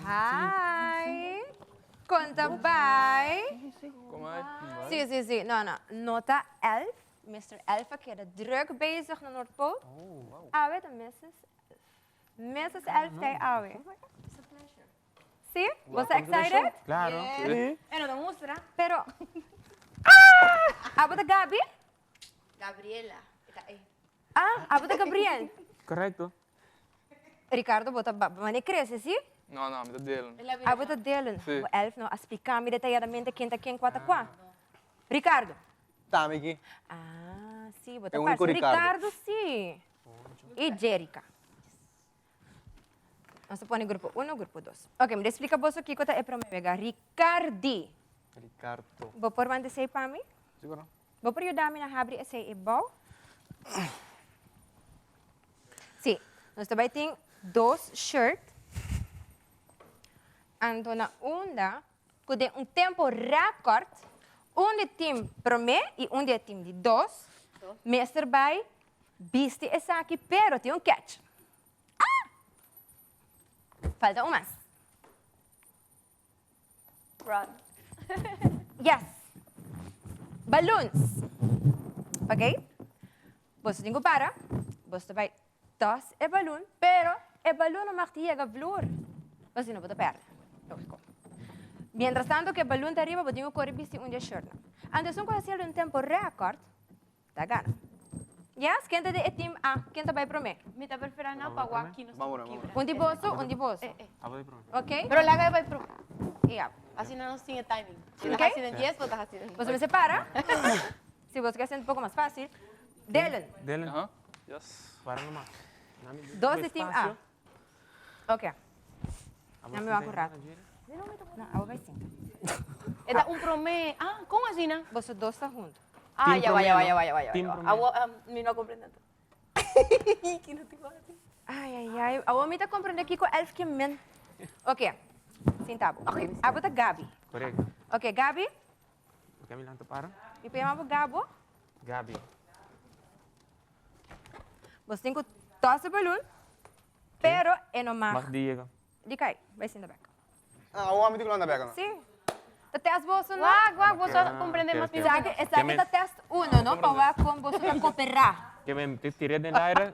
Hi! Kon ta bai? Sí, sí, sí. No, no. No ta Elf. Mister Elf a keda druk bezig na Noordpool. Awe ta Missus Elf. Missus Elf ta awe. Sí? Bo ta excited? Claro. E no ta mustra. Pero, abo ta Gabi? Gabriela. Ah, abo ta Gabriel? Correcto. Ricardo, bo ta mane crece, sí? No, no, mi ta Dylan. Abo ta Dylan. Sí. Bo Elf no a splica mi detalladamente ken ta ken, cua ta cua. Ricardo. Tami aki. Ah, sí, bo ta E unico parce Ricardo. Ricardo, sí. Y Jerica. Nos ta pone grupo uno, grupo dos. Ok, mi ta explica boso kico ta e prome wega. Ricardi. Ricardo. Bo por wanta esey pa mi? Sí, coro. Bo por yuda mi na habri esey e bou? Sí, nos ta bay tin dos shirt. Anto na unda cu den un tempo record, un di team prome y un di e team di dos mester bay bisti esaki, pero tin un catch. Ah! Falta un mas. Run. Yes. Balloons. Ok? Boso tin ku para. Boso ta bai tos e balloon, pero e balloon no mag di yega vloer. O si no bo ta perde. Lógico. Mientras tanto ku e balloon ta ariba, bo tin ku kore bisti un di e shirtnan. Anto esun ku hasiel un tempo record, Ta gana. Yes, ken ta di e team A? Ken ta bai prome? Mi ta prefera nan pa wak ki nos ta kibra. Un di boso, un di boso. Ok? Pero laga e bai prome. Ya. Asina nos tin e timing. Si ta hasi den dies, bo ta hasi den. Boso mester para. Si boso ke hasi un poko mas facil. Dylan. Dylan. Aha. Yes. Para nomas. Dos di team A. Ok. Nan mi wak un rato. No, abo bai sinta. E ta un prome. Ah, kon asina? Boso dos ta hunto. Ah, ya va, ya va, ya va, ya va, ya Team va. prome. Abo, mi no a comprende anto. Ki no tin wak. Ai, ai, ai. Abo mi ta comprende kiko elf ke men. Ok. Sinta abo. Ok, mi sinta. Abo ta Gabi. Correcto. Ok, Gabi. Por mi lanta para? Mi por yama bo Gabo? Gabi. Bo tin ku toss e balloon. Pero e no mag. Mag di yega. Di kai, bai sinta bek. Ah, awor mi tin ku lanta bek no? Si. Ta test boso no? Wak, wak, boso a comprende mas mihor. Esaki, esaki ta test uno no, pa wak kon boso ta koperá. Ke men tin tir'é den aire.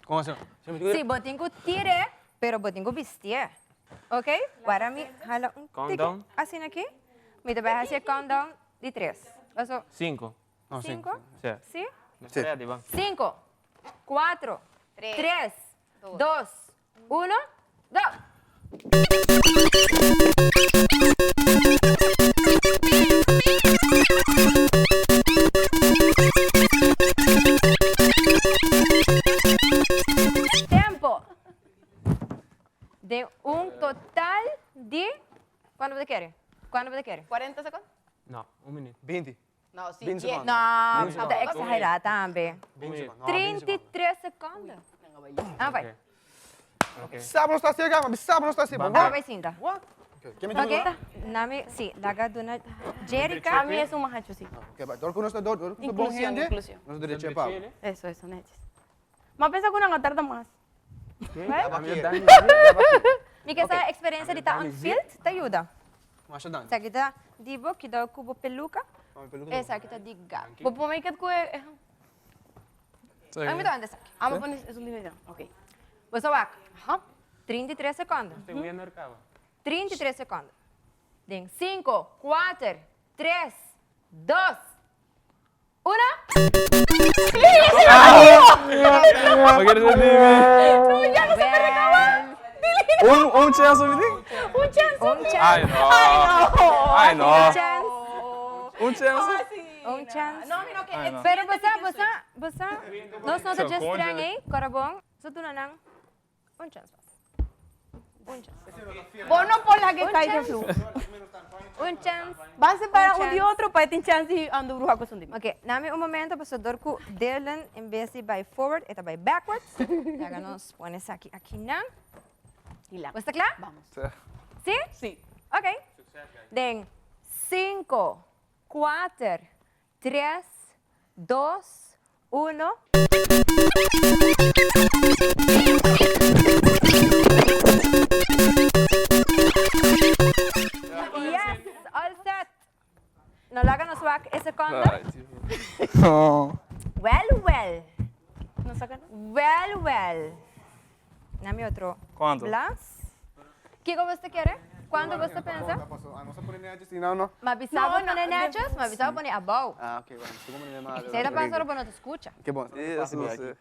Kon asina? Si, bo tin ku tir'é, pero bo tin ku bistié. Ok? Wara mi hala un tiki. Countdown. Asina aki. Mi ta bai hasi e countdown di tres. Paso. Sinku. No, Sinku? Si. Si? Nos ta ready, ban. Sinku, kuatro, tres, dos, uno, go! Tempo den un total di, kuantu bo ta kere? Kuantu bo ta kere? Cuarenta secondo? No, un minuut. Binti. No, si, Binti dies. secondo. No, Binti bo ta secondo. exagerá tambe. Binti secondo. No, binti secondo. 33 secondo. Ah, bai. Ok. Sa bo no sta ciega, ma sa bo no sta ciega. Ban Ah, bai sinta. What? Ok, ke mi tin Ok, nami, si, laga duna Jerica. A mi es un mahacho, si. Ok, bai. Dor ku nos ta dor, dor ku nos ta bon Inclusión, hende, inclusión. nos ta derecho e pabo. Eso, eso, neches. Ma pensa ku nan a tarda mas. Ya ba kere. Mi ke sa experiencia di ta on field ta yuda. Masha danki. Esaki ta di bo, kidao ku bo peluka. No, mi peluka ta bon. Esaki ta di Gabi. Bo por make it ku e. Ami ta wanta esaki. Amo pone esun di medio. Ok. Bo sa wak? Aha. 33 sekondo. Nos ta winner kaba. 33 sekondo. Den 5, 4, 3, 2, Una. Un, un chance mi tin? Un chance. Un chance. Ay no. Ay no. Un chance. Un chance. Un chance. No, mi no ke. Ay, no. Pero bo sa, bo sa, bo sa, nos no ta dje streng ei, Corabon, so duna nan Un chance mas. Un chance. Bo no por laga e Un kai den chance. flu. Un chance. Ban separa Un un di chance. otro pa e tin chance di anda bruha ku esun di mi. Ok, nami un momento pasobra dor ku Dylan en bes di bai forward e ta bai backwards. Laga nos pone esaki akinan. Dila. Bo sta kla? Vamos. Si? Si. Ok. Den sinku, kuater, Tres, dos, uno. No. Well, well. Nos a gana. Well, well. Na mi otro Cuanto? blas. Kiko bo ta kere? Cuanto bo ta pensa? Nos a pone netjes y no, no. Ma bisa bo No, no, pone netjes, ma bisa bo pone abou. Ah, ok, bueno. Estoy como malo. Esey ta pasa ora bo no ta scucha. Ke bon. Sí, eso sí.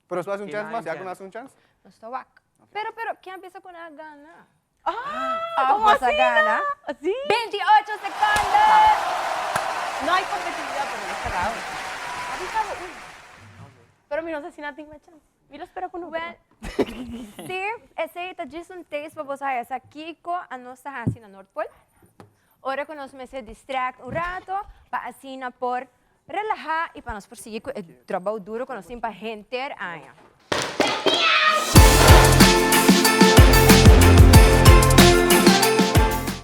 Pero nos haci un chance mas? Ya cu nos haci un chance? Nos ta wak. Pero, pero, ken a bisa cu nan a gana? Ah, como Vos a asina? gana. Sí. 28 seconde! No hay competitividad, pero no está raro. A bisa bo un. Pero mi no sa si nan tin mas chance. Mi lo spera cu no. Well, sí, esey ta djis un taste pa boso haya sa kico a nos ta haci na Noordpool. Ora cu nos mester distract un rato pa asina por relaha y pa nos por sigui cu e trabou duro cu nos tin pa henter aña.